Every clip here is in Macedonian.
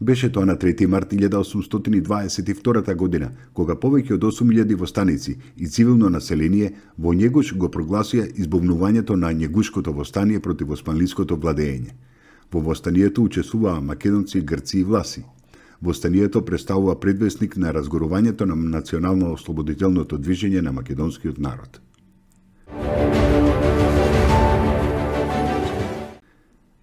Беше тоа на 3 март 1822 година, кога повеќе од 8.000 востаници и цивилно население во Његуш го прогласија избовнувањето на Његушкото востание против османлиското владење. Во востанието учествуваа македонци, грци и власи. Востанието представува предвесник на разгорувањето на национално-ослободителното движење на македонскиот народ.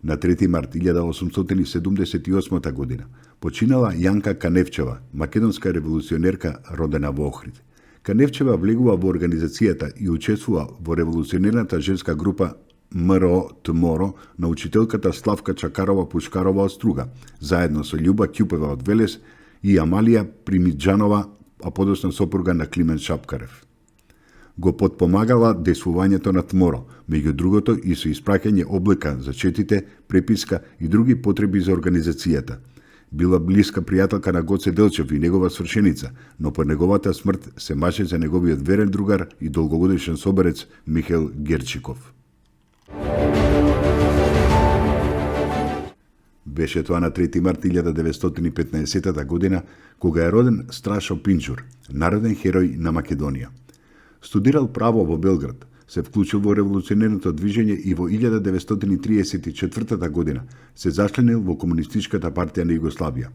На 3 март 1878 година починала Јанка Каневчева, македонска револуционерка родена во Охрид. Каневчева влегува во организацијата и учествува во револуционерната женска група МРО Тморо на учителката Славка Чакарова-Пушкарова од Струга, заедно со Љуба Ќупева од Велес и Амалија Примиџанова, а подоцна сопруга на Климент Шапкарев. Го подпомагала действувањето на Тморо, меѓу другото и со испраќање облека за четите, преписка и други потреби за организацијата. Била блиска пријателка на Гоце Делчев и негова свршеница, но по неговата смрт се маже за неговиот верен другар и долгогодишен соборец Михаил Герчиков. Беше тоа на 3 март 1915 година, кога е роден Страшо Пинчур, народен херој на Македонија. Студирал право во Белград, се вклучил во револуционерното движење и во 1934 година се зачленил во Комунистичката партија на Југославија.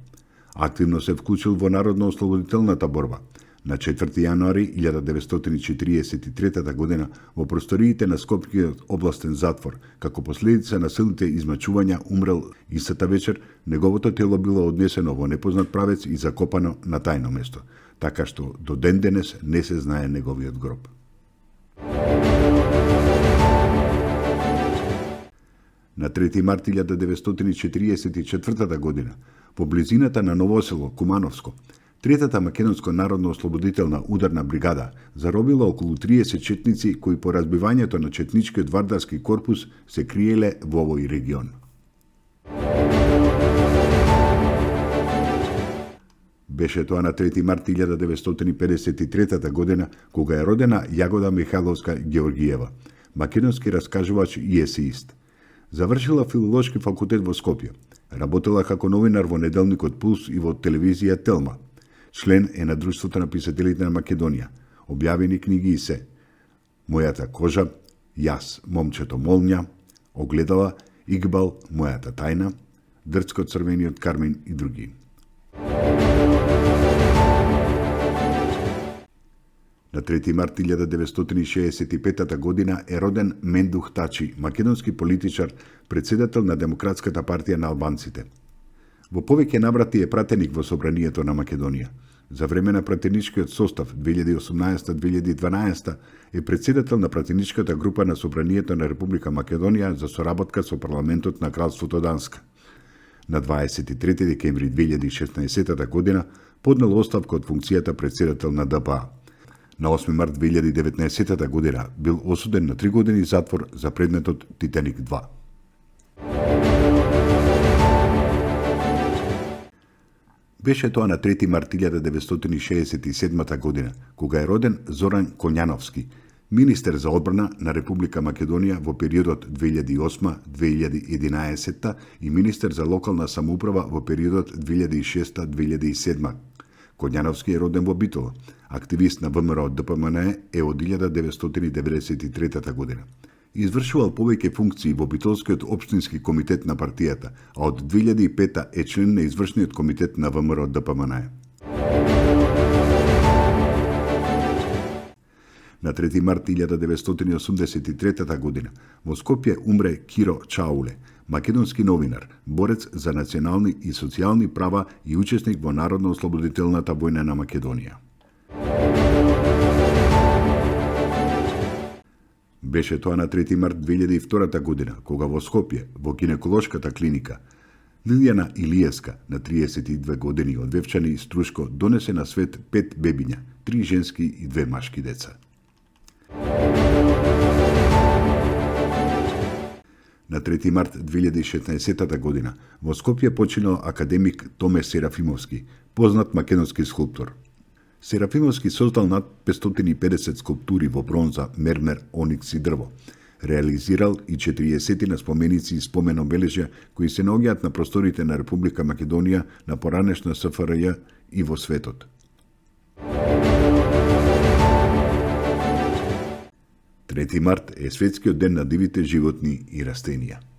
Активно се вклучил во народно-ослободителната борба. На 4 јануари 1943 година во просториите на Скопскиот областен затвор, како последица на силните измачувања, умрел истата вечер, неговото тело било однесено во непознат правец и закопано на тајно место, така што до ден денес не се знае неговиот гроб. На 3 март 1944 година, во близината на Новосело, Кумановско, Третата македонско народно-ослободителна ударна бригада заробила околу 30 четници кои по разбивањето на четничкиот вардарски корпус се криеле во овој регион. Беше тоа на 3 март 1953 година, кога е родена Јагода Михайловска Георгиева, македонски раскажувач и есеист. Завршила филолошки факултет во Скопје. Работела како новинар во неделникот Пулс и во телевизија Телма. Член е на Друштвото на писателите на Македонија. Објавени книги се Мојата кожа, Јас, момчето молња, Огледала, Игбал, Мојата тајна, Дрцко црвениот кармин и други. На 3 март 1965 година е роден Мендух Тачи, македонски политичар, председател на Демократската партија на албанците. Во повеќе наврати е пратеник во Собранието на Македонија. За време на пратеничкиот состав 2018-2012 е председател на пратеничката група на Собранието на Република Македонија за соработка со парламентот на Кралството Данска. На 23 декември 2016 година поднел оставка од функцијата председател на ДПА. На 8 март 2019 година бил осуден на 3 години затвор за предметот Титаник 2. Беше тоа на 3 март 1967 година, кога е роден Зоран Коњановски, министер за одбрана на Република Македонија во периодот 2008-2011 и министер за локална самоуправа во периодот 2006-2007. Коњановски е роден во Битола. Активист на ВМРО ДПМН е од 1993 година. Извршувал повеќе функции во Битолскиот општински комитет на партијата, а од 2005 е член на извршниот комитет на ВМРО ДПМН. На 3 март 1983 година во Скопје умре Киро Чауле, македонски новинар, борец за национални и социјални права и учесник во Народно-ослободителната војна на Македонија. Беше тоа на 3 март 2002 година, кога во Скопје, во гинеколошката клиника, Лилијана Илиевска, на 32 години од Вевчани, Струшко, донесе на свет 5 бебиња, 3 женски и 2 машки деца. На 3 март 2016 година во Скопје починал академик Томе Серафимовски, познат македонски скулптор. Серафимовски создал над 550 скулптури во бронза, мермер, оникс и дрво. Реализирал и 40 на споменици и спомен обележја кои се наоѓаат на просторите на Република Македонија, на поранешна СФРЈ и во светот. 3 март е светскиот ден на дивите животни и растенија.